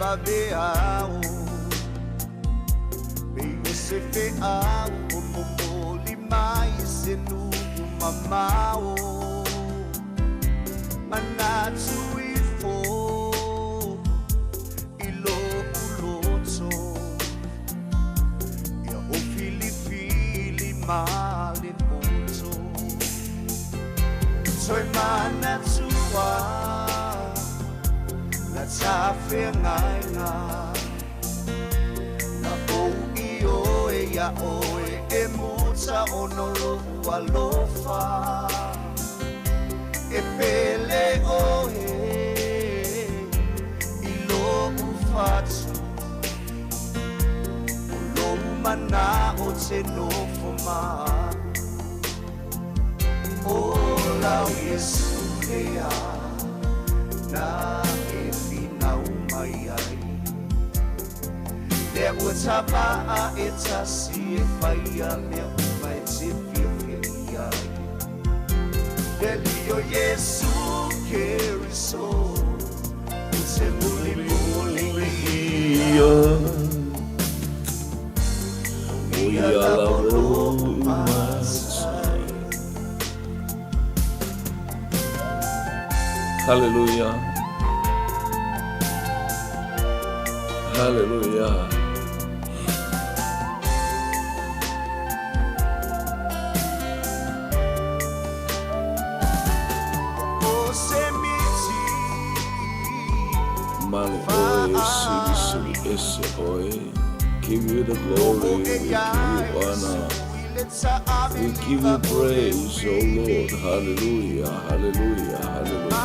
vaveao Pei o se feau o momoli mai se nuu mamao Manatu ifo i lo'u loto Ia o filifili ma le poto Toe manatua la tafeagaiga Na ou ioe iā oe e muta ona o lo'u alofa E pele oe i lo'u fatu O lou mana'o te nofo ma a'u O lau Iesu lea na e finau mai ai Lea ua tava'a e tasi e faia mea uma e te fiafia i ai Le Alii o Iesu Keriso ou te mulimuli ia O ia lava lou matai. Hallelujah. Hallelujah. Malo oe, silisili ese oe. Give you the glory, we give you honor. We give you praise, O Lord. Hallelujah, hallelujah, hallelujah.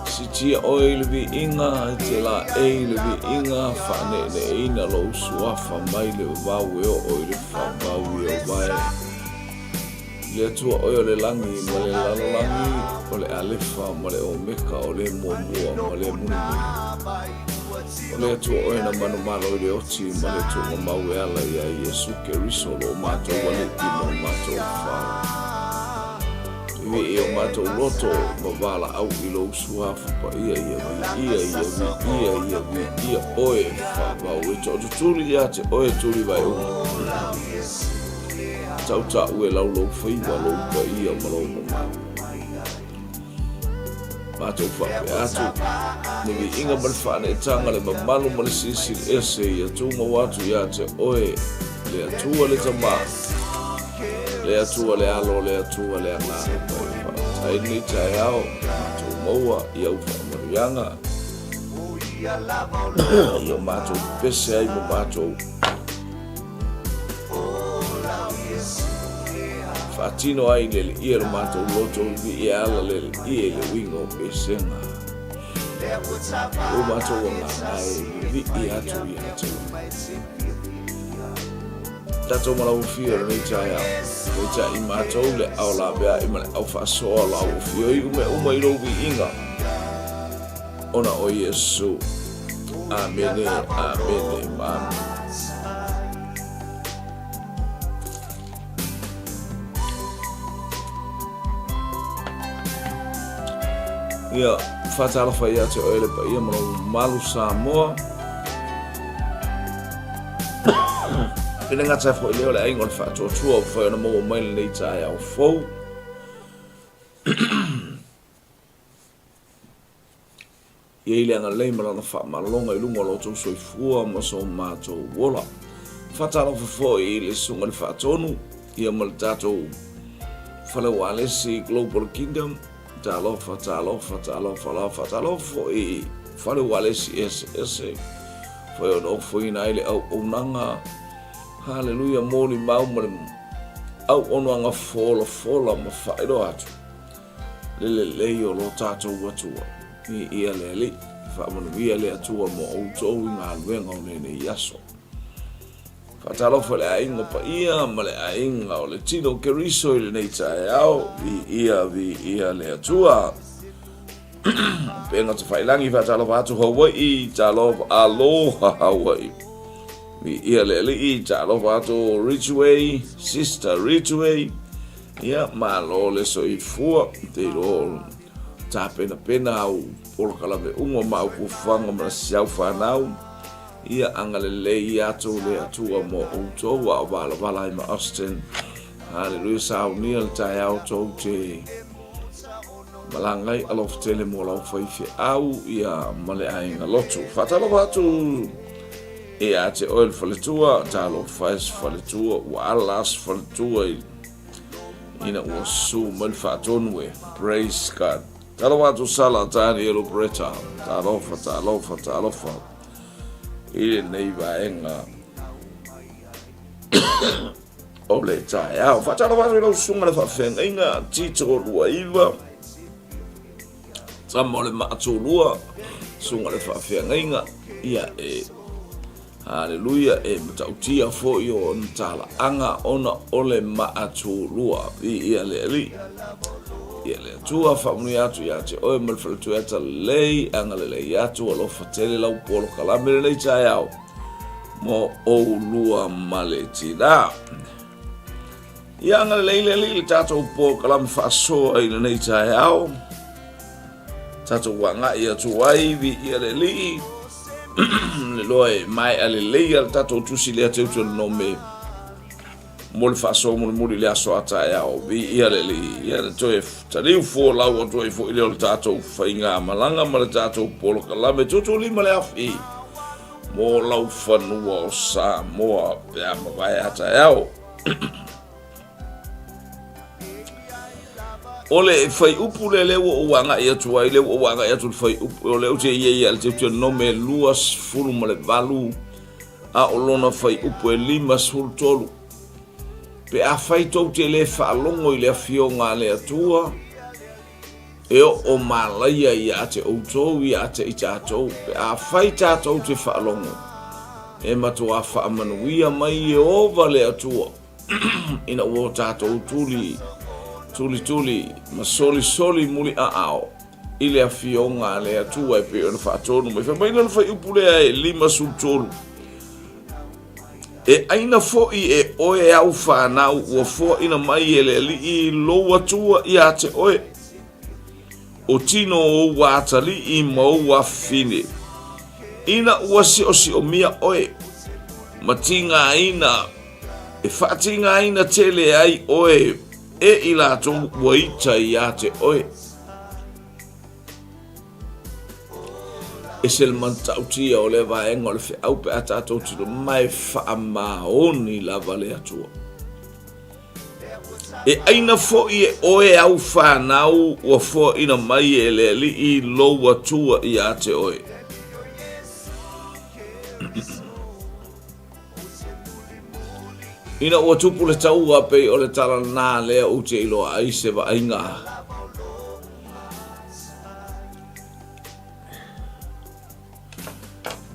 Sitia oe i le viiga, e te laei i le viiga, faaneeneeina lou suafa mai le vavau e oo i le faavavau i Iovae. Le Atua oe o le lagi ma le lalolagi, o le Alefa ma le Omeka, o le Muamua ma le Mulimuli. O le Atua oe na manumalo i le oti ma le tuugamau e ala iā Iesu Keriso lo matou Alii ma lo matou Fao. Viia o matou loto ma valaau i lou suafa paia ia viia ia viia ia viia oe e faavau e tootutuli ia te oe tuli vaeuma. Tautau e lau lou faiva lou paia ma lou mamalu. Matou faapea atu, le viiga ma le faaneetaga le mamalu ma le silisili ese ia tumau atu ia te oe le Atua le Tama, le Atua le Alo, le Atua le Agaga Paia. Faafetai lenei taeao, matou maua i au faamanuiaga, ia matou pepese ai ma matou Faatino ai le alii e lo matou loto i e ala le alii i le uiga o pesega. O matou agaga e vivii atu ia te oe. Tatou ma lau afio lenei taeao. Peitai matou le ao laveai ma le ao faasoa o lau afio i ume uma i lou viiga. Ona o Iesu. Amene, amene, ma amene. Ia, faatalofa ia te oe le paia ma lou mamalu Samoa. E le gata foi lea o le aiga o le faatuatua ua mafai ona maua mai lenei taeao fou. I ai le agalelei ma Lana faamalologa i luga o lo outou soifua ma so matou ola. Faatalofa foi i le Susuga i le Faatonu, ia ma le tatou Fale Ualesi Global Kingdom. Talofa, talofa, talofa lava. Faatalofa foi i Fale Ualesi eseese, foi o ofoina ai le auaunaga. Haleluia, molimau ma le auaunaga folafola ma faailoa atu. Le lelei o lo tatou Atua. Viia le Alii, faamanuia le Atua mo outou i galuega o lenei aso. Faatalofa i le aiga paia ma le aiga o le tino Keriso i lenei taeao. Viia, viia le Atua. Upega Tafailagi, faatalofa atu Hawaii, talofa, aloha Hawaii. Viia le Alii, talofa atu Ridgeway, Sister Ridgeway. Ia, malo le soifua, te iloa. tapenapena au polokalame uma ma au fuafuaga ma si au fanau. Ia agalelei atu le Atua mo outou a o valavala ai ma Austin. Haleluia, saunia le taeao tou te malaga ai. Alofa tele mo lau faifeau ia ma le aiga lotu. Faatalofa atu ia te oe le faletua, talofa e se faletua, ua ala se faletua i ina ua susu mai le faatonu e. Praise God. Talofa atu Sala Daniel Bretta. Talofa, talofa, talofa. I lenei vaega o le taeao. Faatalofa atu i lau susuga le faafeagaiga Tito 29, tama o le Maatulua, susuga le faafeagaiga, ia e Haleluia, e matautia foi o ona talaaga ona o le Maatulua. Viia le Alii. Ia le Atua faamanuia atu ia te oe ma le faletua e atalelei, agalelei atu, alofa tele lau polokalame lenei taeao mo oulua ma le tina. Ia agalelei le Alii le tatou polokalame faasoa i lenei taeao. Tatou agai atu ai, viia le Alii, le loa e maea lelei a le tatou tusi lea Teutolenome mo le faasoa mulimuli i le aso a taeao. Viia le Alii, ia le toe taliu folau atu ai foi lea o le tatou faigamalaga ma le tatou polokalame tuutuulima le afi mo lau fanua o Samoa pe a mavae a taeao. O le fuaiupu lea lea ua ou agai atu ai, lea ua ou agai atu i le fuaiupu, o lea ou te i ai ia le Deuteronome 28, a o lona fuaiupu e 53. Pe afai tou te le faalogo i le Afioga a le Atua, e oo malaia ia te outou ia te i tatou. Pe afai tatou te faalogo, e matuā faamanuia mai Ieova le Atua ina ua o tatou tuli, tulituli ma solisoli muliaao i le Afioga a le Atua e pei ona faatonu mai. Fai mai lona fuaiupu lea e 53. E ʻaina foi e oe au fanau ua foaʻina mai e le Alii lou Atua iā te oe, o tino o ou atalii ma ou afafine, ina ua siosiomia oe, ma tigaina, e faatigaina tele ai oe e i latou ua ita iā te oe. Ese le matautia o lea vaega o le feau pe a tatou tilo ma e faamaoni lava le Atua. E ʻaina foi e oe au fanau ua foaʻina mai e le Alii lou Atua iā te oe. Ina ua tupu le taua pei o le tala lena lea ou te iloa ai se vaaiga.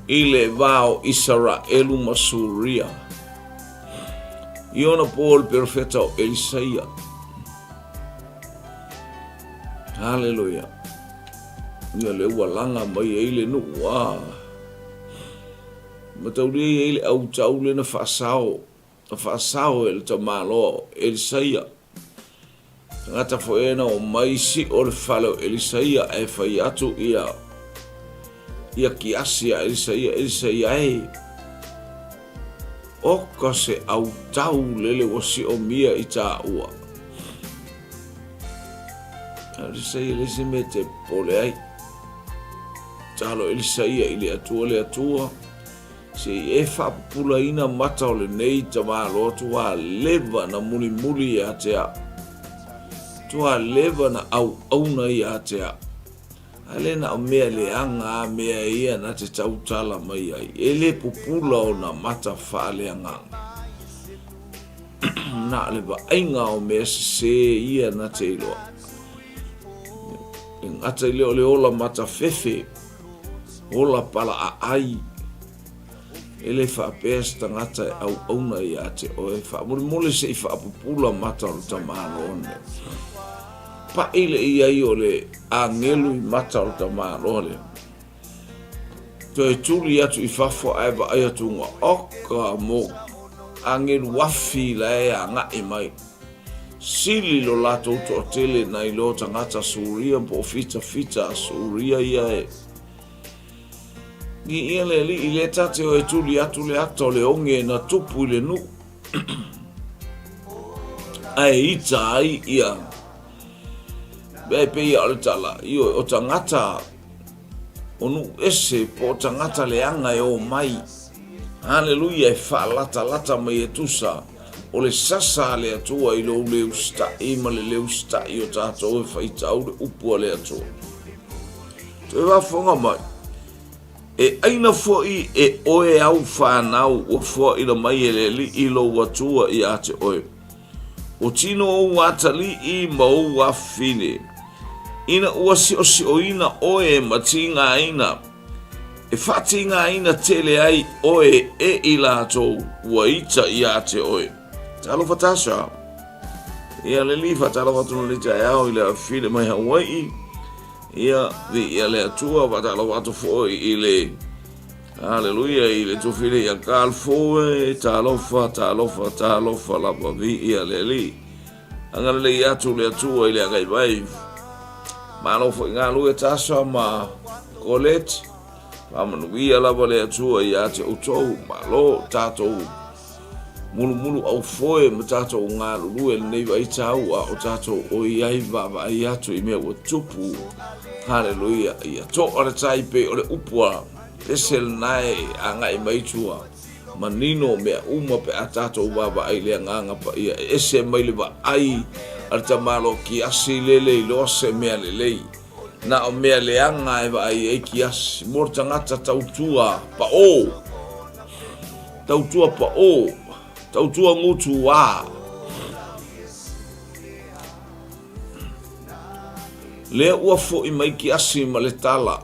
I le va o Isaraelu ma Suria. I ona po le perofeta o Elisaia. Haleluia. Ia le ua laga mai ai le nuu a. Mataulia i ai le autau lea na faasao, na faasao e le tamaloa o Elisaia. Tagata foi e na omai sio le fale o Elisaia ae fai atu ia ia kiasi a Elisaia, Elisaia e, oka se autau lele ua siomia i tāua. Elisaia le isi mea te popole ai. Tatalo Elisaia i le Atua, Le Atua, se i e faapupulaina mata o lenei tamaloa tua leva na mulimuli ia te au, tua leva na auauna ia te au. A le na o mea leaga a mea ia na te tautala mai ai, e le pupula ona mata faaleagaga. Na o le vaaiga o mea sesē ia na te iloa. E gata i lea o le ola matafefe, ola palaaai, e le faapea se tagata e auauna ia te oe, faamolemole se i faapupula mata o le tamaloa lenei. Paʻi le i ai o le agelu i mata o le tamaloa lea. Toe tuli atu i fafo ae vaai atu nga oka mo agelu afi la e agaʻi mai. Sili lo latou toatele nai lo tagata Suria po o fitafita a Suria ia e. Viia le Alii lea ta te o e tuli atu le ata o le oge na tupu i le nuu ae ita ai ia mea e pei o le tala, ioe, o tagata o nuu ese po o tagata leaga e o mai. Haleluia, e faalatalata mai e tusa o le sasa a le Atua i lou le usitai ma le le usitai o tatou e faitau le upu a le Atua. Toe faafofoga mai, E aina foi e oe au fanau ua foaina mai e le Alii lou Atua ia te oe. O tino ou atalii ma ou afafine, ina ua siosioina oe ma tigaina, e faatigaina tele ai oe e i latou ua ita ia te oe. Talofa Tasha. Ia le alii faatalofa atu nei taeao i le afafine mai Hawaii. Ia, viia le Atua, faatalofa atu foi i le Haleluia i le tufile ia Carl Foe, talofa, talofa, talofa lava, viia le Alii. Agalelei atu le Atua i le agai mai. Malo foi galue Tasha ma Colette. Faamanuia lava le Atua ia te outou, malo tatou mulumulu aufoe ma tatou galulue lenei vaitau a o tatou oi ai vaavaai atu i mea ua tupu. Haleluia. Ia toa le tai pei o le upu a pese lena e agai mai tua. Manino mea uma pe a tatou vaavaai i le Agaga Paia e ese mai le vaai a le tamaloa kiasi lele iloa se mea lelei. Na o mea leaga e vaai ai kiasi mo le tagata tautua paʻō. Tautua paʻō, tautua gutu wā. Lea ua foʻi mai kiasi ma le tala.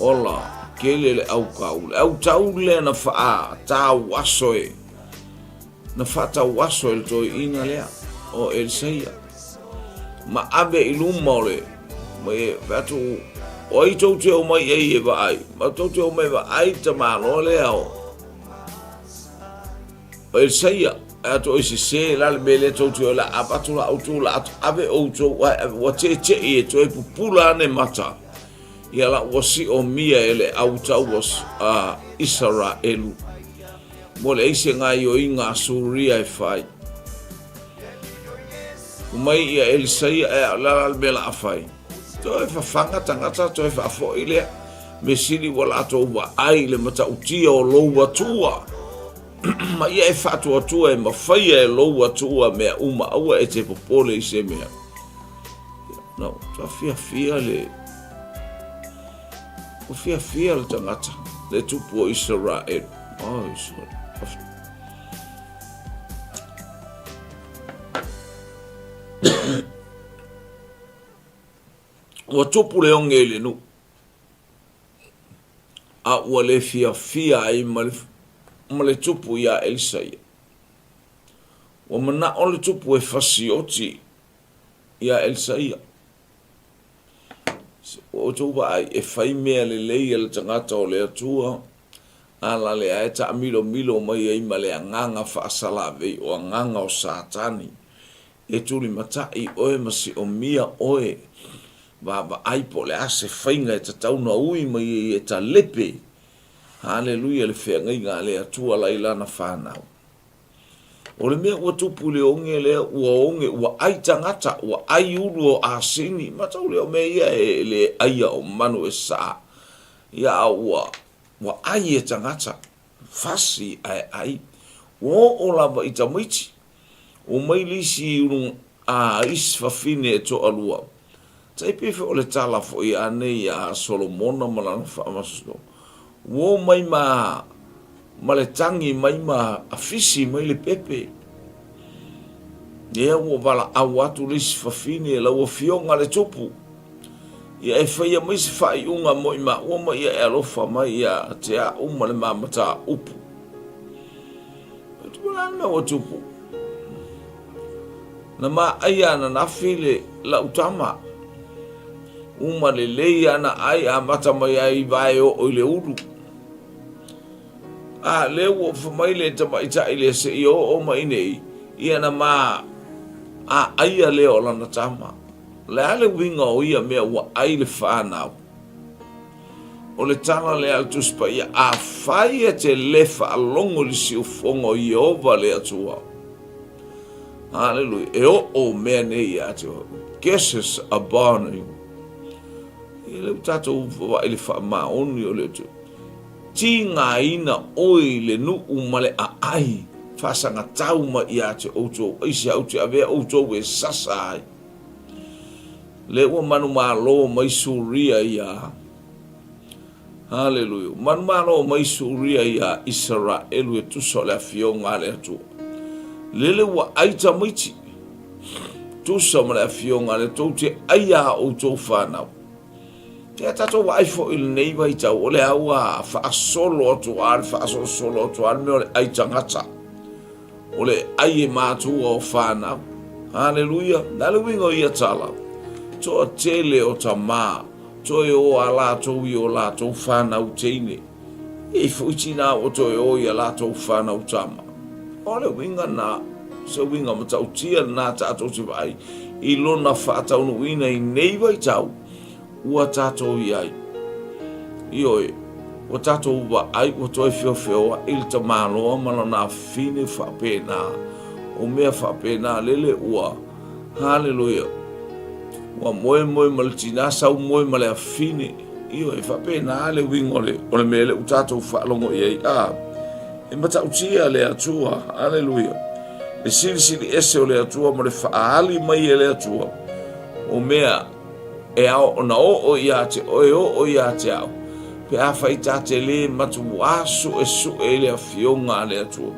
Ola, kele le aukau. Le autau lea na faatauaso e. Na faatauaso e le toeaina lea o Elisaia, ma ave i luma o le, ma e fai atu, O ai tou te omai i ai e vaai? Ma tou te omai e vaai le tamaloa lea o Elisaia. E atu, Oi sese la le mea lea tou te o la avatu la outou la atu ave outou ae ave ua teteʻi e toe pupula ane mata. Ia la ua siomia e le au taua a Isaraelu. Mo leai se gaioiga a Suria e fai. Umai ia Elisaia e a la le mea la a fai. Toe fafaga tagata toe faafoi lea. Me sili ua latou vaai i le matautia o lou Atua. Ma ia e faatuatua e mafaia e lou Atua mea uma aua e te popole i se mea. No, ua fiafia le ua fiafia le tagata, le tupu o Isaraelu. Oh, Israel. Ua tupu le oge i le nuu, a ua le fiafia ai ma le, ma le tupu iā Elisaia. Ua manaʻo le tupu e fasioti iā Elisaia. Ua outou vaai, e fai mea lelei e le tagata o le Atua, a la lea e taamilomilo mai ai ma le agaga faasalavei o agaga o Satani. E tulimatai oe ma siomia oe, vaavaai po o le a se faiga e tatau ona ui mai ai e talepe, haleluia, le feagaiga a le Atua la i lana fanau. O le mea ua tupu i le oge lea, ua oge, ua ai tagata, ua ai ulu o asini, matau lea o mea ia e le aia o manu e sa, ia a ua, ua ai e tagata, fasi ae ai. Ua oo lava i tamaiti, Omai le isi ulu a isi fafine e toalua. Tai pei foi o le tala foi anei a Solomona ma lana faamasino. Ua omai ma ma le tagi mai ma afisi mai le pepe. Lea ua valaau atu le isi fafine e lau afioga le tupu. Ia e faia mai se faaiuga mo i maua ma ia e alofa mai ia te a'u ma le ma mataupu. E tupu la le mea ua tupu. Na maai ananafi le lau tama. Uma lelei ana ai amata mai ai vae oo i le ulu. A lea ua fa mai le tamaitai lea seia oo mai nei, ia na ma A aia lea o lana tama. O le a le uiga o ia mea ua ai le fanau? O le tala lea a le Tusi Paia, Afai e te le faalogo i le siufofoga o Ieova le Atua. Haleluia. E oo mea nei ia te oe. Curses upon you. Ia lea ua tatou vaai i le faamaoni o le Atua. Tigaina oe i le nuu ma le aai, faasagatau mai ia te outou, aisea ou te avea outou e sasa ai. Lea ua manumalo mai Suria ia, Haleluia, ua manumalo mai Suria ia Isaraelu e tusa o le afioga a le Atua. Lele ua ai tamaiti, tusa ma le afioga a le Atua, tou te aia a outou fanau. Ia tatou vaai foi i lenei vaitau, o lea ua faasolo atu lava le faasolosolo atu lava le mea o le ai tagata, o le ai e matua o fanau. Haleluia! Le a le uiga o ia tala? Toatele o tamā, toe o a latou i o latou fanau teine. E i ai foi tinā ua toe o i a latou fanau tama. O le uiga lena, se uiga matautia lena tatou te vaai i lona faataunuuina i nei vaitau ua tatou i ai. Ioe, ua tatou vaai ua toe feofeoai le tamaloa ma lona afine faapena, o mea faapena lele ua, haleluia, ua moemoe ma le tinā, sau moe ma le afine. Ioe, e faapena le uiga o le, o le mea lea ua tatou faalogo i ai. A, e matautia le Atua, aleluia, le silisili ese o le Atua ma le faaali mai e le Atua o mea e ao ona oo ia te oe, oo ia te au, pe afai ta te lē matuā suesue i le Afioga a le Atua.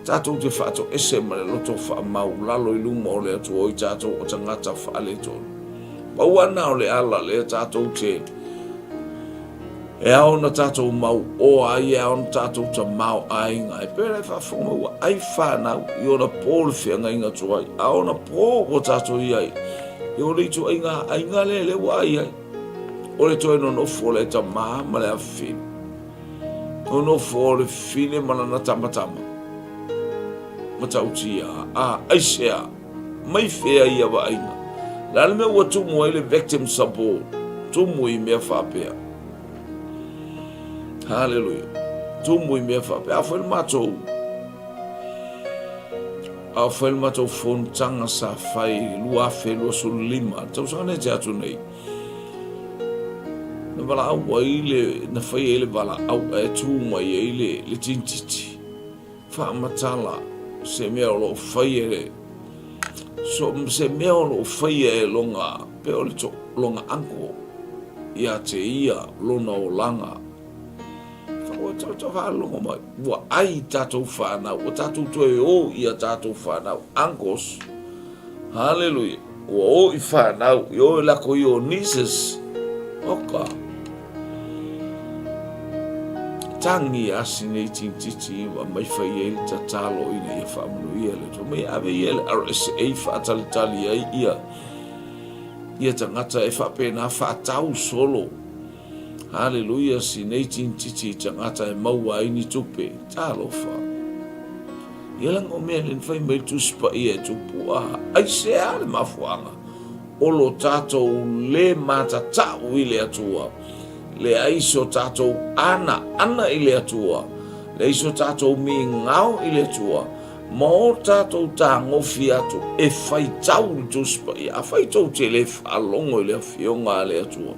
Tatou te faatoese ma le loto faamaulalo i luma o le Atua i tatou o tagata faaletonu. Pau lava na o le ala lea tatou te e ao ona tatou mauoa ai, e ao ona tatou tamaoaiga ai. Pei ona e faafofoga mai ua ai fanau i ona po le feagaiga tuai, a ona po ua tatou i ai, ia o le ituaiga aiga lea lea ua ai ai. O le toe nonofo o le tamā ma le afafine. Nonofo o le fine ma lana tamatama. Matautia, a, aisea, mai fea ia vaaiga? Le a le mea ua tumu ai le victim support? Tumu i mea faapea. Haleluia. Tumu i mea faapea. A foi le matou, a foi le matou fonotaga sa fai 2025, tausaga nei te atu nei, Na valaau ai le, na fai ai le valaau ae tu mai ai le, le tinititi. Faamatala se mea o lo o fai e le, so, se mea o lo o faia e lona, pe o le to, lona uncle ia te ia lona olaga. Ua to, to faalogo mai, ua ai tatou whanau, ua tatou toe o ia tatou whanau, uncles, Haleluia. Ua o i whanau, i o i lako i o nieces. Oka. Tangi asi nei tintiti ma mai fai ai le tatalo ina ia faamanuia le Atua. Mai ave ia le RSA faatalitali ai ia ia tagata e faapena faatau solo. Haleluia, si nei tintiti i tagata e maua ai ni tupe. Talofa. Ia laga o mea nei na fai mai le Tusi Paia e tupu, a aisea le mafuaaga o lo tatou le matatau i le Atua, leai so tatou ana ana i le Atua, leai so tatou migao i le Atua, ma o tatou tagofi atu e faitau le Tusi Paia. Afai tou te le faalogo i le Afioga a le Atua,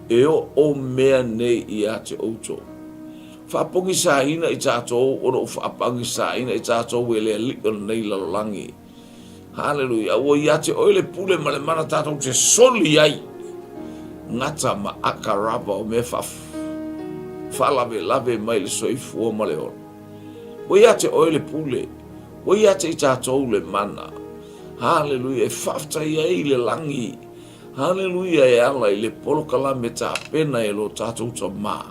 e oo mea nei ia te outou. Faapogisaina i tatou o lo o faapagisaina i tatou e le Alii o lenei lalolagi. Haleluia. Ua ia te oe le pule ma le mana tatou te soli ai gata ma akarava o mea faalavelave mai le soifua ma le ola. Ua ia te oe le pule, ua ia te i tatou le mana. Haleluia. E faafetai ai i le lagi. Haleluia e ala i le polokalame tapena e lo tatou Tamā.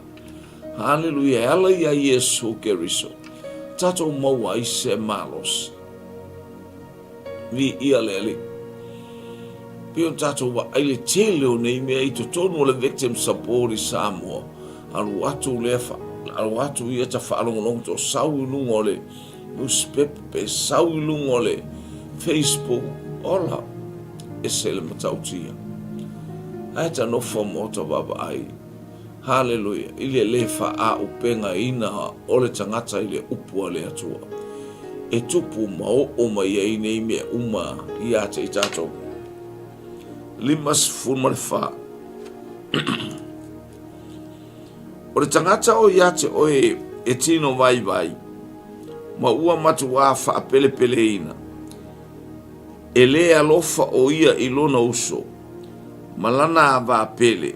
Haleluia, e ala iā Iesu Keriso, tatou maua ai se malosi. Viia le Alii. Pei ona tatou vaai le tele o nei mea i totonu o le Victim Support i Samoa, alu atu lea, alu atu ia ta faalogologo to sau i luga o le newspaper pe sau i luga o le Facebook. Ola, ese le matautia. Ae ta nofo maota vaavaai. Haleluia, i le le faaaupegaina o le tagata i le upu a le Atua, e tupu ma oo mai ai nei mea uma ia te i tatou. 54. O le tagata o ia te oe e tino vaivai, ma ua matuā faapelepeleina, e le alofa o ia i lona uso, ma lana ava pele,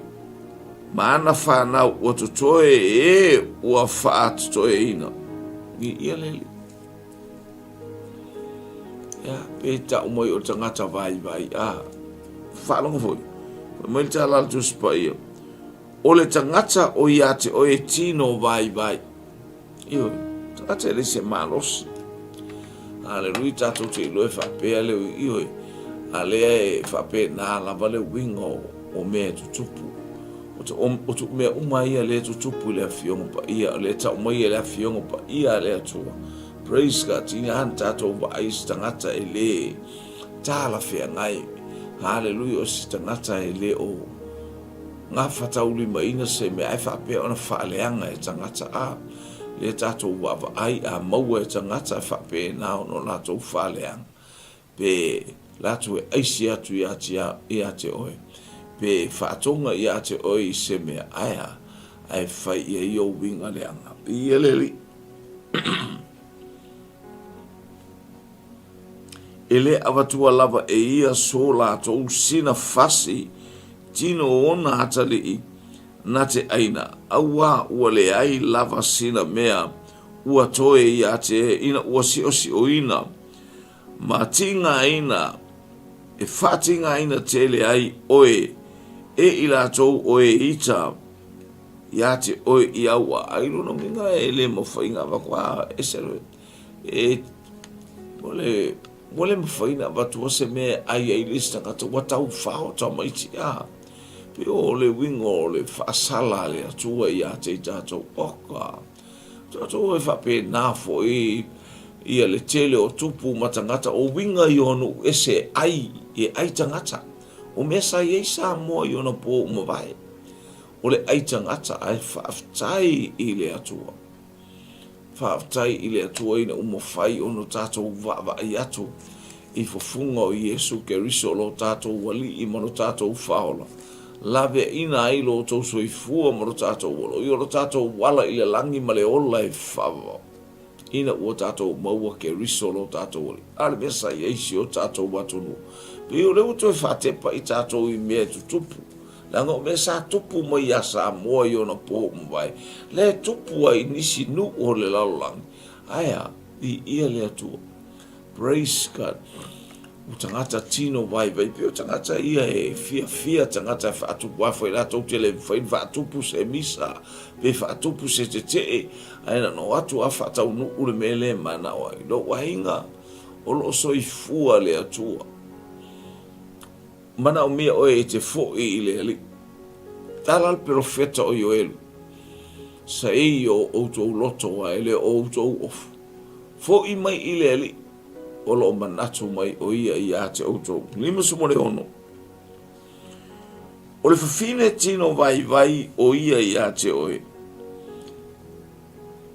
ma ana fanau ua totoe e ua faatotoeina. Viia le Alii. Ia, pe tau mai o le tagata vaivai, a, faalogo foi, fai mai le tala a le Tusi Paia, o le tagata o ia te oe tino vaivai. Ioe, tagata e leai se malosi. Aleluia, tatou te iloa e faapea le, ioe, a lea e faapena lava le uiga o, o mea e tutupu. O, te, o, o tu, mea uma ia lea e tutupu i le Afioga Paia, o lea e tau mai e le Afioga Paia a le Atua. Praise God, tiga na tatou vaai i se tagata e le talafeagai. Haleluia, o se tagata e le o gafataulimaina se mea ae faapea ona faaleaga e tagata a lea tatou vaavaai a maua e tagata e faapena ona o latou faaleaga pe latou e aisi atu ia te ia te oe pe faatoga ia te oe i se mea ae a ae fai i ai ou uiga leaga. Viia le Alii. E le avatua lava e ia so latou sina fasi tino ona atalii na te aina, auā ua leai lava sina mea ua toe ia te ina ua siosioina ma tigaina e faatigaina tele ai oe e i latou o e ita ia te oe i au a ai lona uiga e le mafai ona avatu a ese E, ua le, ua le mafai ona avatua se mea e ai ai le isi tagata, ua tau fao tamaiti, a. Pei o le uiga o le faasala a le Atua ia te i tatou, oka. Tatou e faapena foi ia le tele o tupu ma tagata, o uiga ia o nuu ese e ai, e ai tagata. O mea sa i ai Samoa i ona po ua mavae, o le ai tagata ae faafetai i le Atua. Faafetai i le Atua ina ua mafai ona tatou vaavaai atu i fofoga o Iesu Keriso lo tatou Alii ma lo tatou Faaola, laveaina ai lo outou soifua ma lo tatou ola, i o lo tatou ala i le lagi ma le ola e faavavau, ina ua tatou maua Keriso lo tatou Alii. A le mea sa i ai si o tatou atunuu, pei o lea ua toe faatepa i tatou i mea e tutupu. Leaga o mea sa tupu mai iā Samoa i ona po ua mavae, lea e tupu ai i nisi nuu o le lalolagi. Ae a? Viia le Atua. Praise God. O tagata tino vaivai, pei o tagata ia e fiafia tagata e faatupu afai latou te le mafai ona faatupu se misa, pe faatupu se tetee, ae na ona o atu lava faataunuu le mea lea e manao ai. Lou aiga, o lo o soifua le Atua. Manaomia oe e te foʻi i le Alii. Tala le perofeta o Ioelu, Saei o outou loto a e le o outou ofu. Foʻi mai i le Alii, o lo o manatu mai o ia ia te outou. 56. O le fafine tino vaivai o ia ia te oe,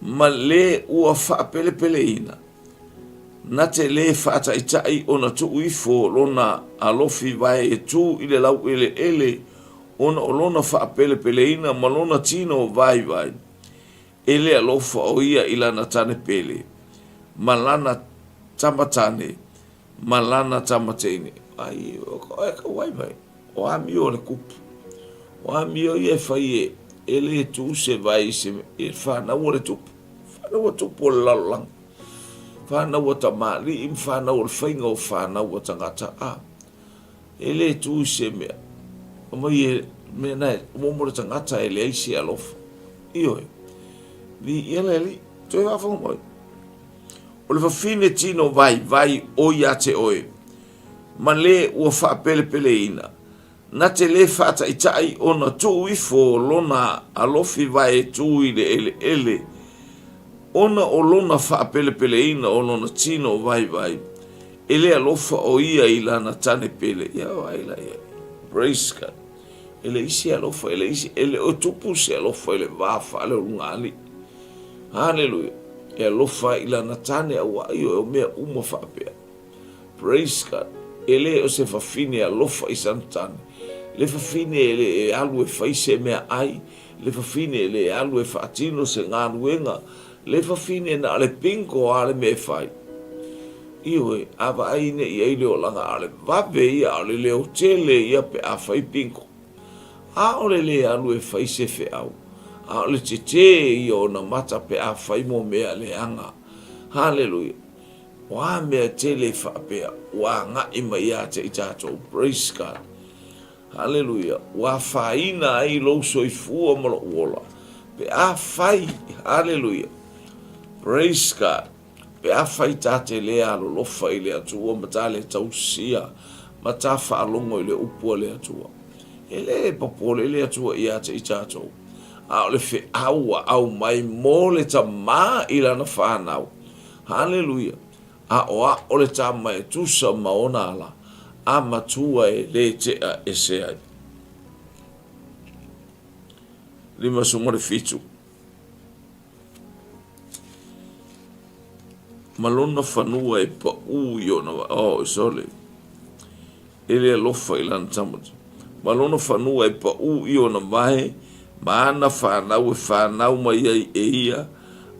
ma le ua faapelepeleina, Na te lē faataitai ona tuu ifo lona alofi vae e tū i le laueleele ona o lona faapelepeleina ma lona tino vaivai, e le alofa o ia i lana tane pele, ma lana tama tane, ma lana tama teine. Ai, e ka vaivai, o amio a le kupu. O amio ia e fai e, e lē tū se vae i se, i le whanau o le tupu. Whanau a tupu o le lalolagi. Whanau a tamalii ma whanau o le whainga o whanau a tangata. A, e le tū i se mea. A mai e, mea nae, momo le tangata e leai se alofa. Ioe. Vi ia le alii, toe faafofoga mai. O le fafine tino vaivai o ia te oe, ma le ua faapelepeleina, Na te lē faataitai ona tuu ifo lona alofi vae tū i le eleele, ona o lona faapelepeleina o lona tino vaivai. E le alofa o ia i lana tane pele. Ia vaai la i ai. Praise God. E leai se alofa, e leai se, e le o tupu se alofa i le va faaleolugaalii. Haleluia. E alofa ai i lana tane auā ioe o mea uma faapea. Praise God. E le o se fafine alofa i sana tane. Le fafine e le e alu e fai se mea ai, le fafine e le e alu e faatino se galuega, le fafine na o le bingo a le mea e fai. Ioe, a vaai ne i ai le olaga, a o le vave ia, a o le leotele ia pe a fai bingo. ʻAʻole le alu e fai se feʻau, a o le tetē ia o na mata pe a fai mo mea leaga. Haleluia! O a mea tele faapea ua agai mai ia te i tatou? Praise God! Haleluia! Ua afaina ai lou soifua ma lou ola pe a fai. Haleluia! Praise God! Pe afai ta te le alolofa i le Atua ma ta le tausia ma ta faalogo i le upu a le Atua, e le popole le Atua ia te i tatou, a o le feau ua aumai mo le tamā i lana whanau. Haleluia! Aʻoaʻo le tama e tusa ma ona ala, a matua e le tea ese ai. 57. Ma lona fanua e paʻū i ona oh, sorry. E le alofa i lana tama. Ma lona fanua e paʻū i ona wae, ma ana whanau e whanau mai ai e ia,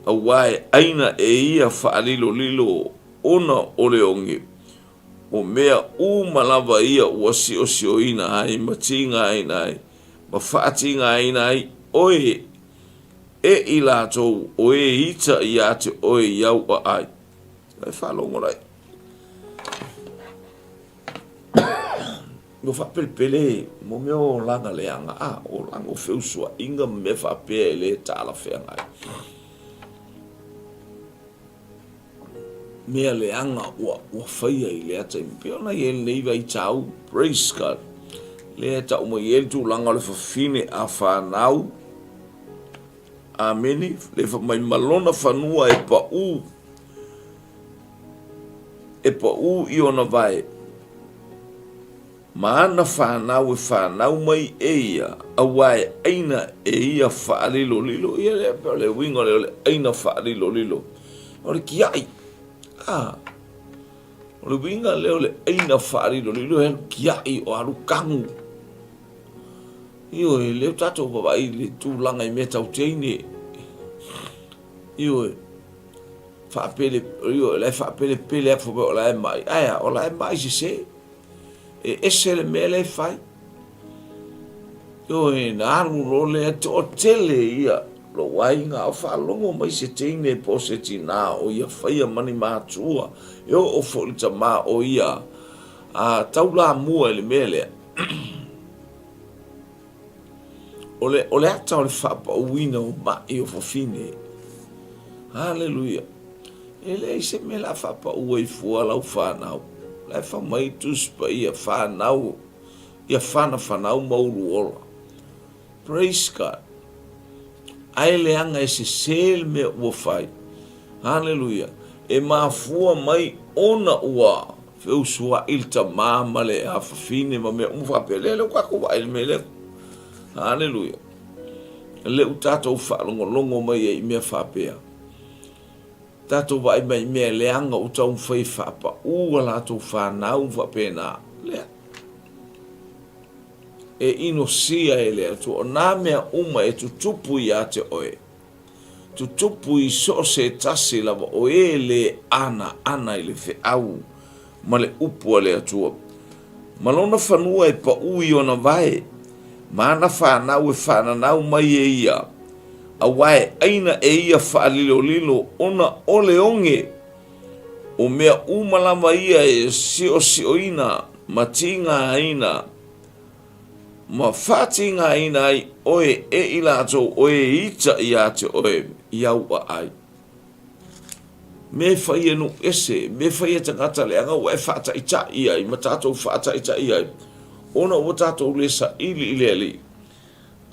auā e ʻaina e ia faalilolilo ona o le oge. O mea uma lava ia ua siosioina ai ma tigaina ai, ma faatigaina ai oe E i latou o e ita ia te oe i au a ai. E faalogo lai. Ua faapelepele mo mea o olaga leaga, a, olaga o feusuaiga ma mea faapea e le talafeagai. Mea leaga ua, ua faia i lea taimi. Pei ona i ai lenei vaitau, praise God, lea e tau mai ai le tulaga o le fafine a fanau, Amene, le fai mai ma lona fanua e paʻū, e paʻū i ona wae, ma ana whanau e whanau mai e ia, auā e ʻaina e ia faalilolilo. Ia lea pei o le uiga lea o le ʻaina faalilolilo, o le kiaʻi. A, o le uiga lea o le ʻaina faalilolilo, e alu kiaʻi o alu kagu. Ioe, lea ua tatou vaavaai i le tulaga i mea tau teine. Ioe, faapele, ioe, la e faapelepele atu fai mai o la e mai. Ae a, o la e mai sese. E ese le mea lea e fai. Ioe, na alu loa lea, toatele ia lou aiga, a o faalogo mai se teine po o se tinā o ia faia ma ni matua, e oo foi i le tamā o ia, a taulamua i le mea lea. O le, o le ata o le faapauina o maʻi o fafine. Haleluia. E leai se mea la faapau ai fua lau whanau. La e fai mai Tusi Paia, whanau, ia whanafanau ma uluola. Praise God. Ae leaga e sesē le mea ua fai. Haleluia. E mafua mai ona ua feusuaʻi le tamā ma le afafine ma mea uma faapea. Lea lea ua tatou vaai i le mea lea. Haleluia. Lea ua tatou faalogologo mai ai i mea faapea. Tatou vaai mai i mea leaga ua taumafai e faapaʻu a latou fanau ma faapena. Lea. E inosia e le Atua. O nā mea uma e tutupu iā te oe, tutupu i so o se tasi lava o e lē ana ana i le feau ma le upu a le Atua. Ma lona fanua e paʻū i ona wae, ma ana whanau e whananau mai e ia, auā e ʻaina e ia faalilolilo ona o le oge, o mea uma lava ia e siosioina ma tigaina, ma faatigaina ai oe e i latou o e ita iā te oe i auʻa ai. Me fai e nuu ese, me fai e tagata leaga ua e faataʻitaʻi ai ma tatou faataʻitaʻi ai, ona ua tatou le saili i le Alii.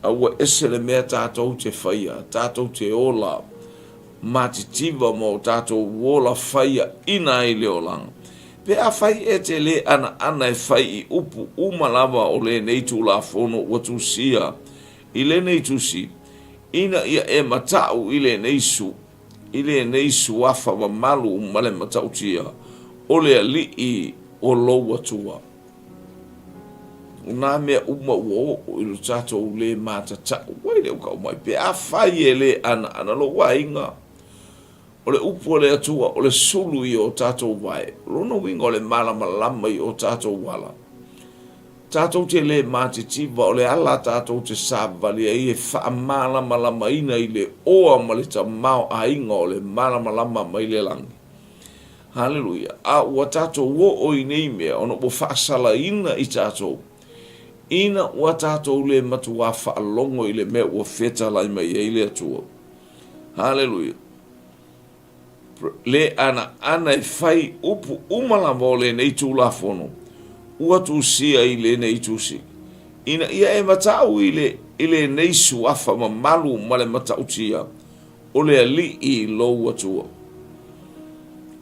A ua ese le mea tatou te faia, tatou te ola matitiva ma o tatou ola faiaʻina ai le olaga. Pe afai e te lē anaana e fai i upu uma lava o lenei Tulafono ua tusia i lenei tusi, ina ia e mataʻu i lenei su, i lenei suafa mamalu ma le matautia o le Alii o lou Atua. O nā mea uma ua oo i lo tatou lē matataʻu ai lea ua kau mai, pe afai e lē anaana lou aiga, O le upu a le Atua, o le sulu i o tatou vae. O lona uiga o le malamalama i o tatou ala. Tatou te lē matitiva, o le ala tatou te savali ai e faamalamalamaina i le oa ma le tamaoaiga o le malamalama mai le lagi. Haleluia! A ua tatou oo i nei mea ona ua faasalaina i tatou, ina ua tatou lē matuā faalogo i le mea ua fetalai mai ai le Atua. Haleluia! Le anaana e fai upu uma lava o lenei Tulafono ua tusia i lenei tusi, ina ia e mataʻu i le i lenei suafa mamalu ma le matautia o le Alii lou Atua.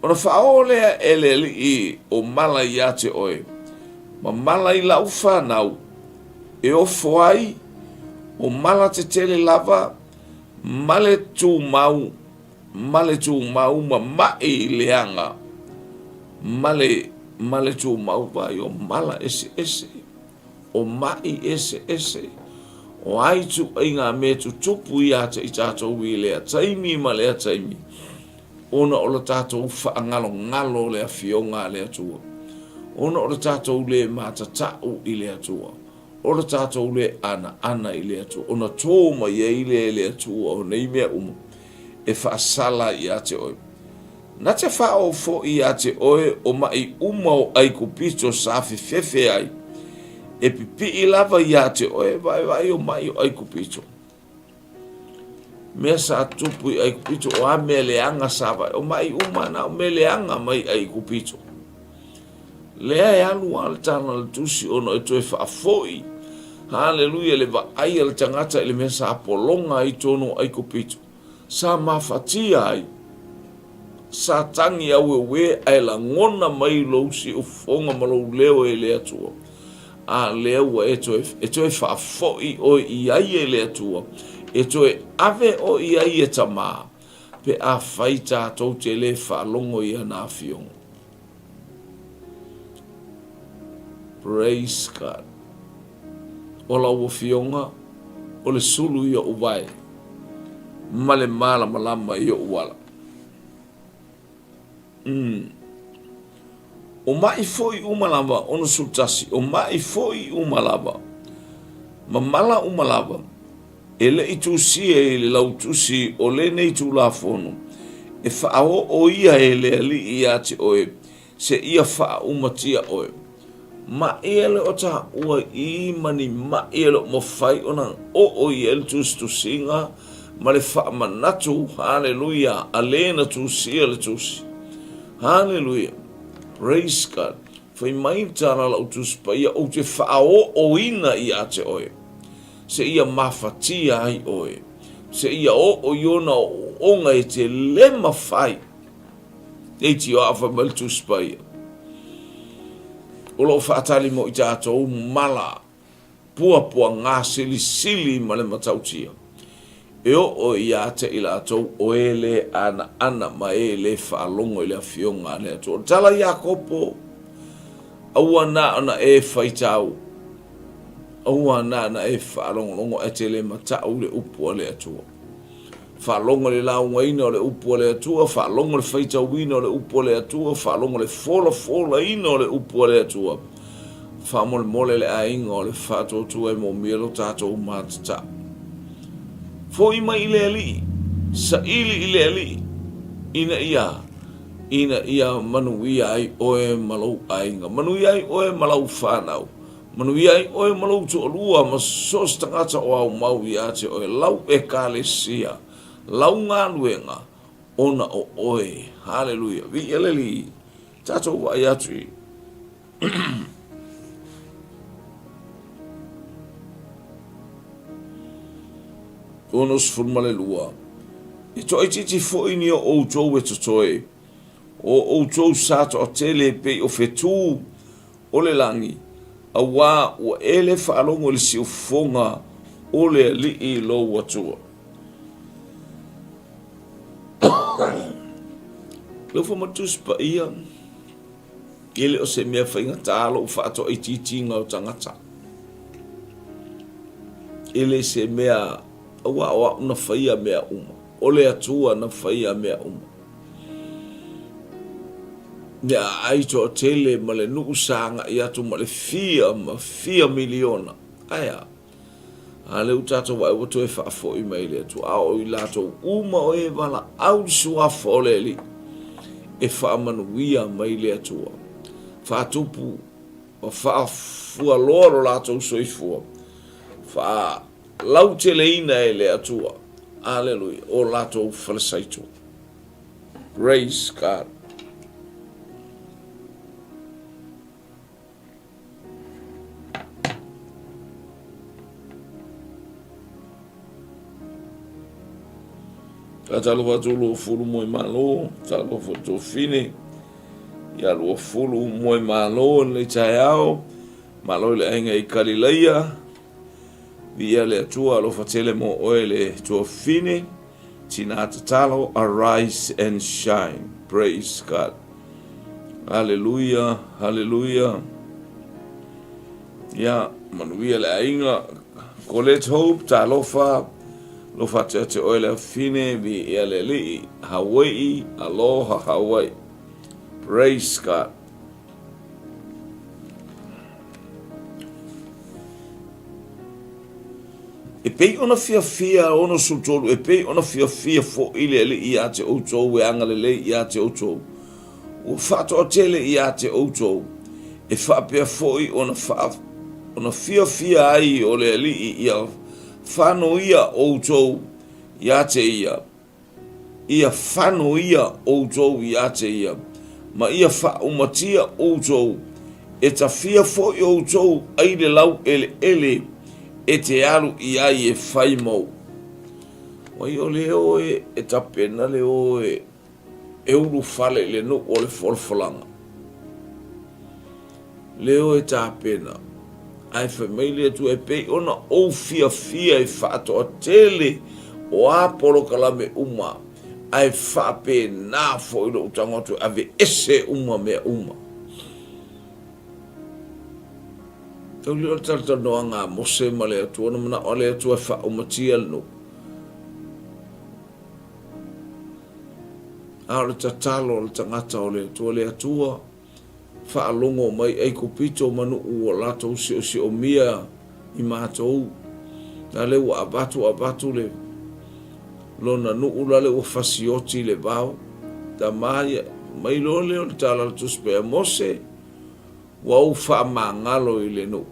Ona faaoo lea e le Alii o mala ia te oe, ma mala i lau fanau, e ofo ai, o mala tetele lava, ma le tumau, ma le tumau ma maʻi leaga, ma le, ma le tumau vai o mala eseese, o maʻi eseese, o a ituaiga mea tutupu iā te i tatou i lea taimi ma lea taimi, ona o le tatou faangalongalo o le Afioga a le Atua, ona o le tatou lē matataʻu i le Atua. O le tatou lē anaana i le Atua, ona tō mai ai lea e le Atua o nei mea uma e faasala iā te oe. Na te faaoo foʻi iā te oe o maʻi uma o ʻAikupito sa fefefe ai, e pipiʻi lava iā te oe vaevae o maʻi o ʻAikupito. Mea sa tupu i ʻAikupito, o a mea leaga sa vae, o maʻi uma na o mea leaga mai ʻAikupito. Lea e alu a le tala le tusi ona e toe faafoi. Haleluia le vaai a le tagata i le mea sa pologa ai tonu o ʻAikupito. Sa mafatia ai. Sa tagi aueue ae lagona mai lou siufofoga ma lou leo e le Atua. A lea ua e toe, e toe faafoi oe i ai e le Atua, e toe ave oe i ai e Tamā, pe afai tatou te lē faalogo i ana afioga. Praise God. O lau afioga, o le sulu i oʻu vae, ma le malamalama i oʻu ala. Mm. O maʻi foi uma lava, 61, o maʻi foi uma lava, ma mala uma lava, e le i tusia i le lautusi o lenei Tulafono, e faaoo ia e le Alii iā te oe, seia faaumatia oe. Maʻi e le o taua i ma ni maʻi e le o mafai ona oo i ai le tusitusiga ma le faamanatu, haleluia, a le na tusia le tusi. Haleluia! Praise God! Fai mai le tala lau Tusi Paia, ou te faaooina iā te oe, seia mafatia ai oe, seia oo i ona ooooga e te le mafai. Leitioa a fai mai le Tusi Paia, O lo o faatali mo i tatou mala puapuaga silisili ma le matautia, e oo ia te i latou o e lē anaana ma e lē faalogo i le Afioga a le Atua. O le tala Iakopo, Aua na ona e faitau, aua na ona e faalogologo ae te le mataʻu i le upu a le Atua. Faalogo i le laugaina o le upu a le Atua, faalogo i le faitauina o le upu a le Atua, faalogo i le folafolaina o le upu a le Atua. Faamolemole le aiga o le faatuatua e moomia lo tatou matatau. Foi mai i le Alii, saili i le Alii, ina ia, ina ia manuia ai oe ma lou aiga, manuia ai oe ma lau fanau. Manuia ai oe ma lou toalua ma so o se tagata o aumau iā te oe, lau Ekalesia, lau galuega, ona o oe. Haleluia. Viia le Alii. Tatou vaai atu i 62. E toaitiiti foi ni o outou e totoe. O ʻoutou sa toatele e pei o fetū o le lagi, auā ua e le faalogo i le siufofoga o le Alii lou Atua. Leu faamatatusi paia, e le o se mea faigata lou faatoaitiitiga o tagata. E le se mea, auā o au na faia mea uma, o le Atua na faia mea uma. Mea aai toatele ma le nuu sa agai atu ma le fia ma fia miliona. Ae a? A lea ua tatou vaai ua toe faafoi mai le Atua, a o i latou uma o e valaau i le suafa o le Alii, e faamanuia mai le Atua. Faatupu ma faafualoa lo latou soifua, faalauteleina e le Atua, aleluia, o latou falesaito. Praise God. Faatalofa atu Luafulu Moemalo, faatalofa Tuafine, ia Luafulu Moemalo i lenei taeao, malo i le aiga i Kalilaia, viia le Atua, alofa tele mo oe le Tuafine, Tina tatalo, arise and shine. Praise God. Hallelujah, hallelujah. Ia, manuia le aiga. Colette Hope, talofa. Lofa atu ia te oe le afine, viia le Alii. Hawaii, aloha Hawaii. Praise God. E pei ona fiafia 63, e pei ona fiafia foi le Alii iā te outou e agalelei iā te outou, ua faatoatele iā te outou, e faapea foi ona faa, ona fiafia ai o le Alii ia fanoia outou iā te ia. Ia fanoia outou ia te ia, ma ia faaumatia outou, e tafia foi outou ai le laueleele e te alu i ai e fai mau. Wai o le oe e tapena le oe e ulufale i le nuu o le folafolaga. Leo e tapena, ae fai mai le Atua e pei ona ou fiafia e faatoatele o a polokalame uma, ae faapena foi lou tago atu e aveese uma mea uma. Tau lea o le talatalanoaga a Mose ma le Atua, na manao a le Atua e faaumatia le nuu. A o le tatalo a le tagata o le Atua, le Atua, Faalogo mai Aikupito ma nuu ua latou siosiomia i matou, lale ua avatu avatu le lona nuu lale ua fasioti le vao. Tama ia, mai loa lea o le tala a le Tusi Paia, Mose, ua ou faamagalo i le nuu,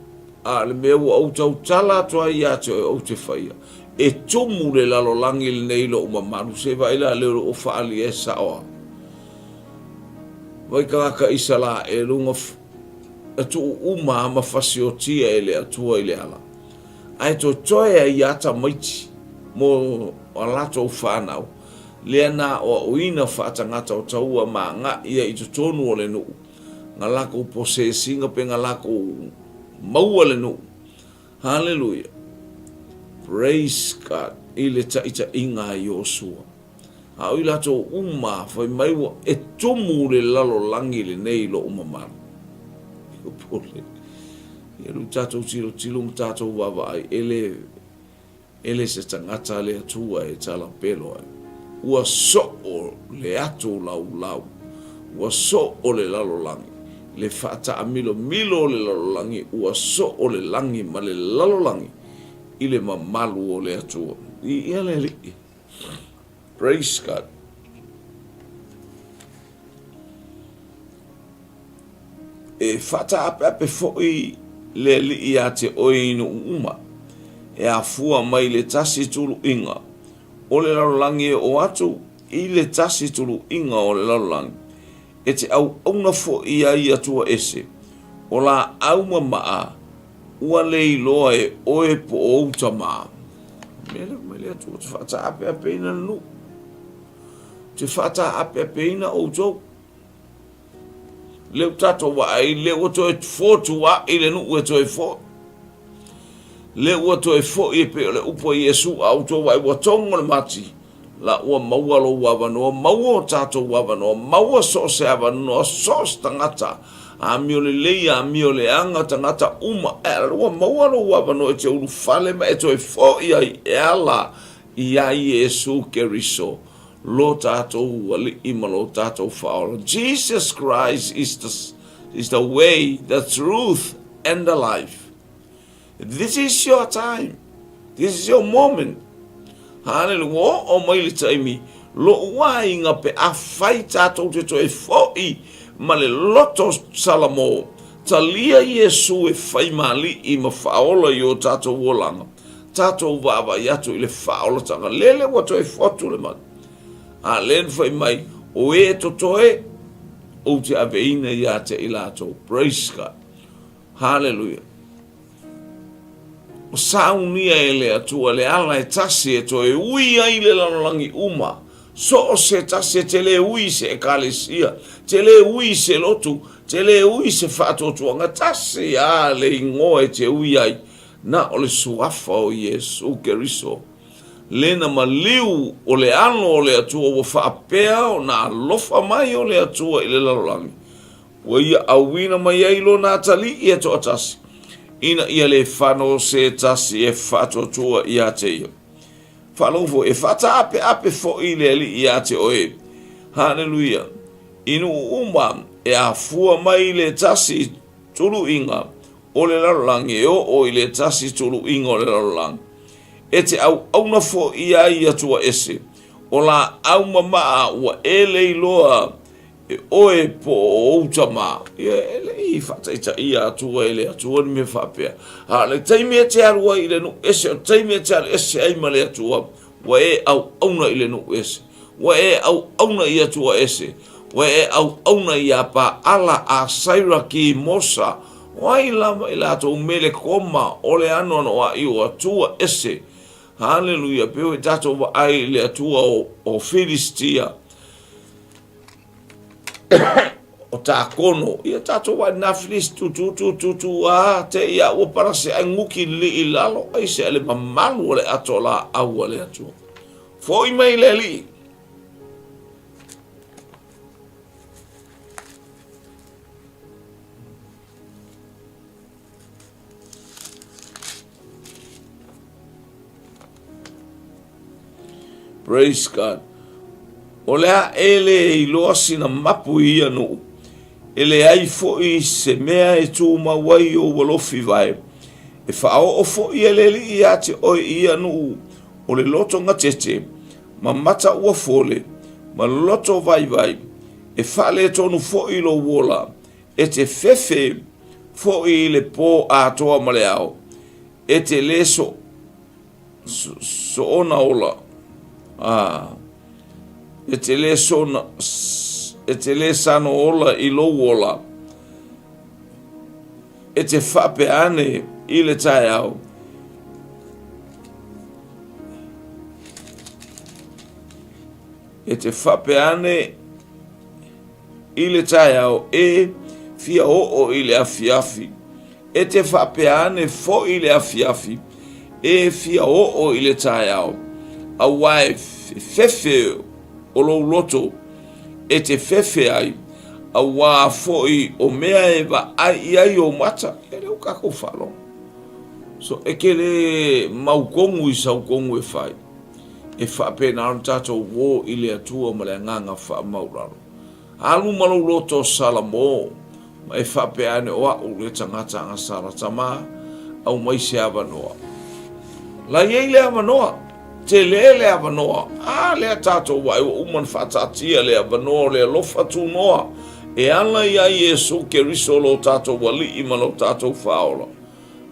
a o le mea ua ou tautala atu ai ia te oe ou te faia, e tumu le lalolagi lenei i lou mamalu, se vaai la lea o lo o faaalia e sao a. Vai tagata Isaraelu na e tuu uma ma fasiotia e le Atua i le ala, ae toetoe ai ia tamaiti mo a latou whanau, lea na aoaoina whaatangata o taua ma agaʻi ia i totonu o le nuu, nga lakou posesinga pe nga lakou maua le nuu. Haleluia! Praise God i le taʻitaʻiga a Iosua. A o i latou uma fai mai ua e tumu le lalolagi lenei i lou mamalu. Pole. Ia lu tatou tilotilo ma tatou vaavaai, e le, e le se tagata le Atua e talapelo ai. Ua soo le atu laulau, ua soo le lalolagi, le faataamilomilo o le lalolagi, ua soo le lagi ma le lalolagi i le mamalu o le Atua. Viia le Alii. Praise God. E faataapeape foi le Alii iā te oe i nuu uma, e afua mai le tasi tuluiga o le lalolagi e oo atu i le tasi tuluiga o le lalolagi, e te auauna foi ai Atua ese, o laau ma maa, ua le iloa e oe po o ou tama. Mea lea mai le Atua, te faataapeapeina le nuu, te faataapeapeina outou. Lea ua tatou vaai, lea ua toe fotua'i le nuu e toe fo'i. Lea ua toe fo'i e pei o le upu a Iesu, a outou vaai ua togo le mati, la ua maua lou avanoa, maua o tatou avanoa, maua so o se avanoa, so o se tagata, amio lelei, amio leaga, tagata uma, ae ua maua lou avanoa e te ulufale ma e toe fo'i ai e ala iā Iesu Keriso, lo tatou Alii ma lo tatou Faaola. Jesus Christ is the, is the way, the truth and the life. This is your time. This is your moment. Hallelujah. Ua oo mai le taimi, lo'u aiga pe afai tatou te toe fo'i ma le loto Salamo, talia Iesu e fai ma Alii ma Faaola i o tatou olaga, tatou vaavaai atu i le faaolataga lele ua toe fotu le manu. A lea na fai mai, o e totoe, ou te aveina ia te i latou. Praise God. Hallelujah. O saunia e le Atua le ala e tasi e toe ui ai le lalolagi uma. So o se tasi e te le ui i se ekalesia, te le ui i se lotu, te le ui i se faatuatuaga, tasi a le ingoa e te ui ai, na o le suafa o Iesu Keriso. Lena maliu o le alo o le Atua ua faapea ona alofa mai o le Atua i le lalolagi, ua ia auina mai ai lona atalii e toatasi, ina ia le fano se tasi e faatuatua ia te ia. Faalogo foi, e faataapeape foi le Alii ia te oe. Haleluia! I nuu uma e afua mai le tasi tuluiga o le lalolagi e oo i le tasi tuluiga o le lalolagi. E te auauna foi ai i atua ese, o laau mamaa ua e le iloa e oe po o ou tama. Ia, e le i faataitaia atua e le Atua ni mea faapea. A o le taimi e te alu ai i le nuu ese, o le taimi e te alu ese ai ma le Atua, ua e auauna i le nuu ese. Ua e auauna i atua ese. Ua e auauna iā Paala, Asaira, Kimosa, o ai lava i latou Melekoma, o le anoanoai o atua ese. Haleluia! Pei foi tatou vaai i le Atua o Filistia, o Takono, ia tatou vaai nā Filisti tu tu tu tu tu a te ia ua palase ai nguki lili i lalo, ai se le mamalu o le ato laau a le Atua. Foi mai le Alii. Praise God. O le a e le iloa sina mapu i ia nuu, e leai foi se mea e tumau ai ou alofi vae. E faaoo foi e le Alii ia te oe i ia nuu o le loto gatete, ma mata ua fole, ma loto vaivai, e faaletonu foi lou ola, e te fefe foi i le pō atoa ma le ao, e te le so, so, soona ola, a, e te le sona, e te le sano ola i lou ola, e te faapea ane i le taeao, e te faapea ane i le taeao e fia oo i le afiafi, e te faapea ane foi i le afiafi e fia oo i le taeao, auā e fefe o lou loto e te fefe ai, auā foi o mea e vaai i ai ou mata. Ia lea ua kākou faalogo. So, e ke le maukogu i saukogu e fai. E faapena ona tatou uō i le Atua ma le agaga faamaualalo. Alu ma lou loto Salamo, ma e faapea ane o a'u le tagata agasala tama, aumai se avanoa. La i ai le avanoa, tele le avanoa, a lea tatou vaai ua uma ona faataatia le avanoa o le alofa tunoa e ala iā Iesu Keriso lo tatou Alii ma lo tatou Faaola.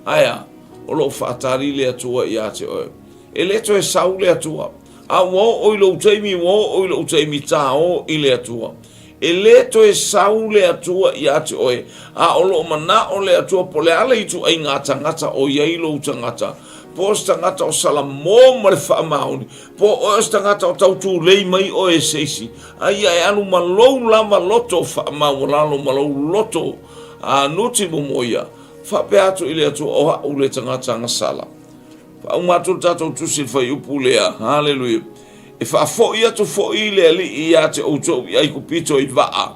Ae a? O lo o faatali le Atua iā te oe. E le toe sau le Atua. A ua oo i lou taimi, ua oo i lou taimi, tāō i le Atua. E le toe sau le Atua iā te oe, a o lo o manaʻo le Atua po o le a le ituaiga tagata o i ai lou tagata. Po o se tagata o salamo ma le faamaoni, po o oe o se tagata o tau tulei mai oe e se isi, a ia e alu ma lou lava loto faamaualalo ma lou loto a nuti momoia, faapea atu i le Atua, O a'u le tagata agasala. Faauma atu le tatou tusi i le fuaiupu lea. Haleluia. E faafoi atu foi le Alii ia te outou i Aikupito i vaa.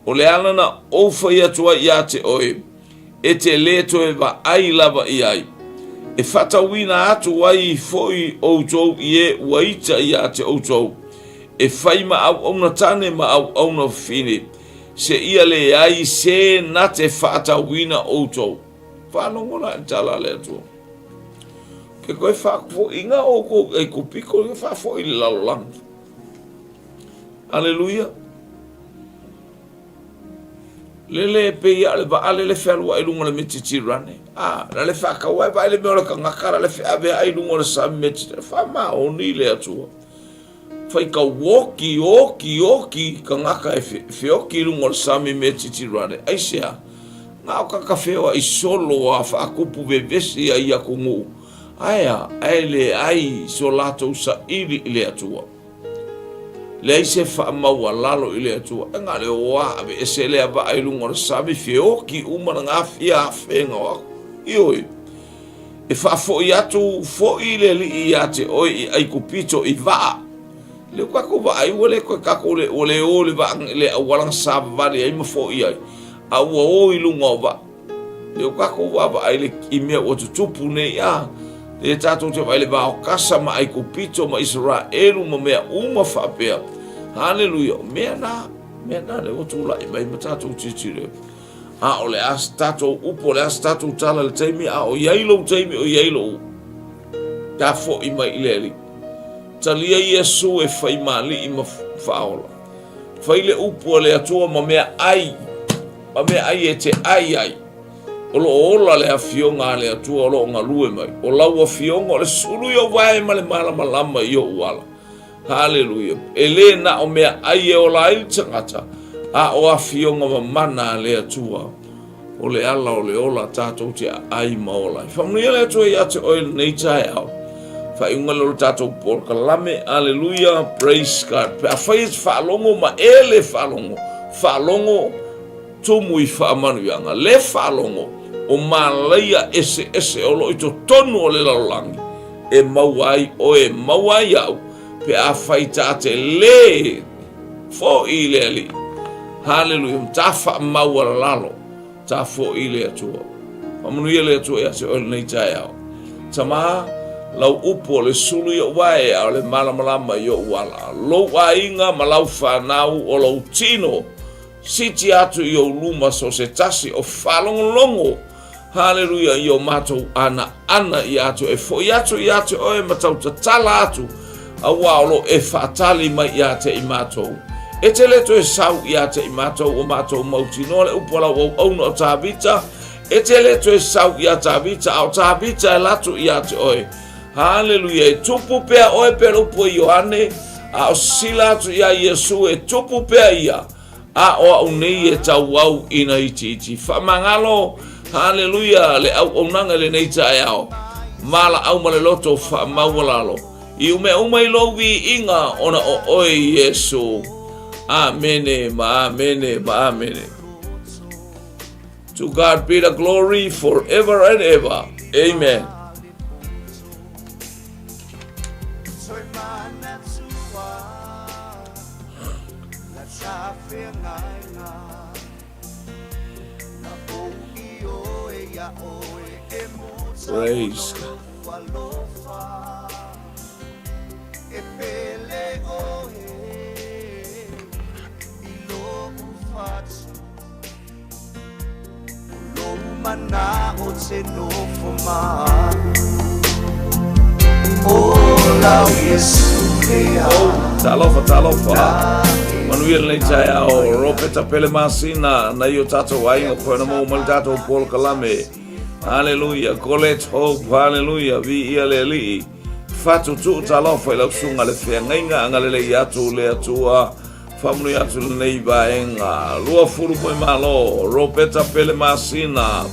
O le ala na ou fai atu ai ia te oe, e te lē toe vaai lava i ai. E faatauina atu ai foi outou i e ua ita ia te outou, e fai ma auauna tane ma auauna fafine, seia leai se na te faatauina outou. Faalogo la i le tala a le Atua. Ke koe faafoiga outou i Aikupito, e faafoi i le lalolagi. Aleluia. Lele e pei a o le vaa lele fealuai i luga o le Metitirane. A, la le faataua e vaai le mea o le tagata, la le feaveai i luga o le sami Metitirane. Faamaoni le Atua. Faitau oki, oki, oki tagata e feoki i luga o le sami Metitirane. Aisea? Na o kaka feoai solo a faatupu vevesi ai atunuu. Aea, ae leai so latou saili i le Atua. Leai se faamaualalo i le Atua. E na o le o a aveese lea vaa i luga o le sami, feoki uma lena fia afega o aku. Ioe, e faafoi atu foi le Alii ia te oe i Aikupito i vaa. Lea ua tatou vaai ua le toe tatou le, ua le o i le vaa, le auala na savavali ai ma foi ai, a ua o i luga o vaa. Lea ua tatou vaavaai le, i mea ua tutupu nei, a, lea tatou te vaai i le va o Kasa ma Aikupito ma Isaraelu ma mea uma faapea. Haleluia, o mea na, mea na lea ua tulai mai ma tatou tilotilo. A o le a se tatou upu, o le a se tatou tala i le taimi, a o i ai lou taimi, o i ai lou ta foi mai i le Alii. Talia Iesu e fai ma alii ma faaola. Fai le upu a le Atua ma mea ai, ma mea ai e te ai ai. O lo o ola le afioga a le Atua o lo o galue mai. O lau afioga o le sulu i ou vae ma le malamalama i ou ala. Haleluia. E lē na o mea ai e ola ai le tagata, a o afioga mamana a le Atua. O le ala o le ola tatou te aai ma ola ai. Faamanuia le Atua ia te oe i lenei taeao. Faaiuga lea o le tatou polokalame. Aleluia. Praise God. Pe afai e te faalogo ma e le faalogo, faalogo tumu i faamanuiaga. Le faalogo o malaia eseese o lo o i totonu o le lalolagi e maua ai oe, e maua ai au, pe afai ta te lē foi i le Alii. Haleluia. Ta faamaualalalo, ta foi i le Atua. Faamanuia le Atua ia te oe lenei taeao. Tama, lau upu o le sulu i ou vae, a o le malamalama i ou ala. Lou aiga ma lau fanau o lou tino, siti atu i ou luma so se tasi o faalogologo Haleluia i o matou anaana ia te oe, foi atu ia te oe ma tau tatala atu, auā o lo o e faatali mai ia te i matou. E te le toe sau ia te i matou o matou mautinoa le upu a lau auauna o Tavita, e te le toe sau ia Tavita, a o Tavita e lato ia te oe. Haleluia, e tupu pea oe pea le upu a Ioane, a o sila atu ia Iesu e tupu pea ia. A o a'u nei e tauau ina itiiti. Faamagalo, haleluia, le auaunaga i lenei taeao. Valaau ma le loto faamaualalo. I umea uma i lou viiga ona o oe Iesu. Amene ma amene ma amene. To God be the glory forever and ever. Amen. Praise God. Talofa, talofa. Manuia lenei taeao, Ropeta Pele Masina, nai o tatou aiga koe na maua mai le tatou polokalame. Haleluia, Colette Hope, haleluia, viia le Alii. Fatutuu talofa i lau susuga le feagaiga agalelei atu le Atua. Faamanuia atu lenei vaega. Luafulu Moemalo, Ropeta Pele Masina.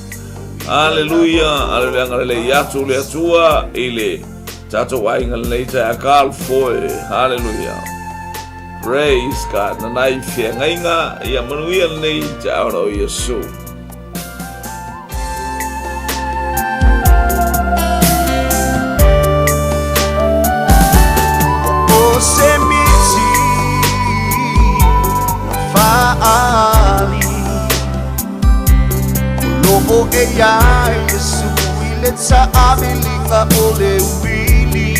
Aleluia, aleluia agalelei atu le Atua i le tatou aiga lenei taeao talofa e. Haleluia. Praise God. Nanai feagaiga ia manuia lenei taeao na o Iesu. O se miti na faali O loo e ia Iesu i le taamiliga o le uili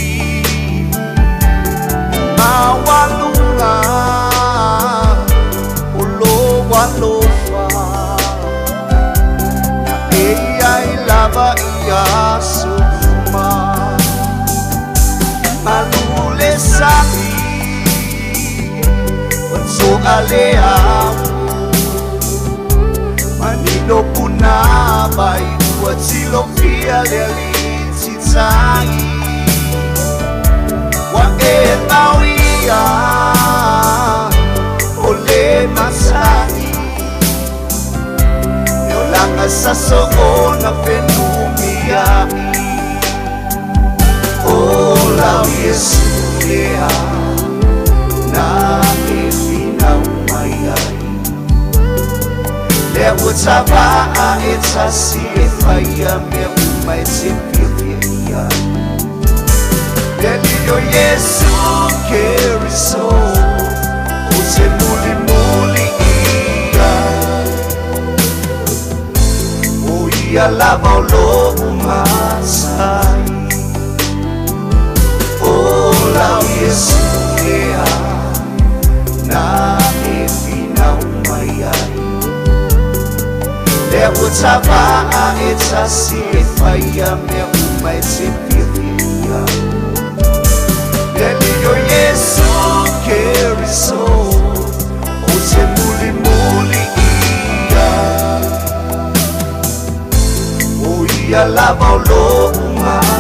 Maualuga o lou alofa Na e ai lava i aso uma Malu le sami ua to'a le ao Manino punavai ua tilofia le alii titai Ua e mauia o le masani E olaga sa soona fenumiai O lau Iesu lea na e finau mai ai Lea ua tavaa e tasi e faia mea uma e te fiafia i ai Le Alii o Iesu Keriso ou te mulimuli i ai O ia lava o lou matai O lau Iesu lea na e finau mai ai Lea ua tavaa e tasi e faia mea uma e te fiafia i ai Le Alii o Iesu Keriso ou te mulimuli i ai O ia lava o lou matai.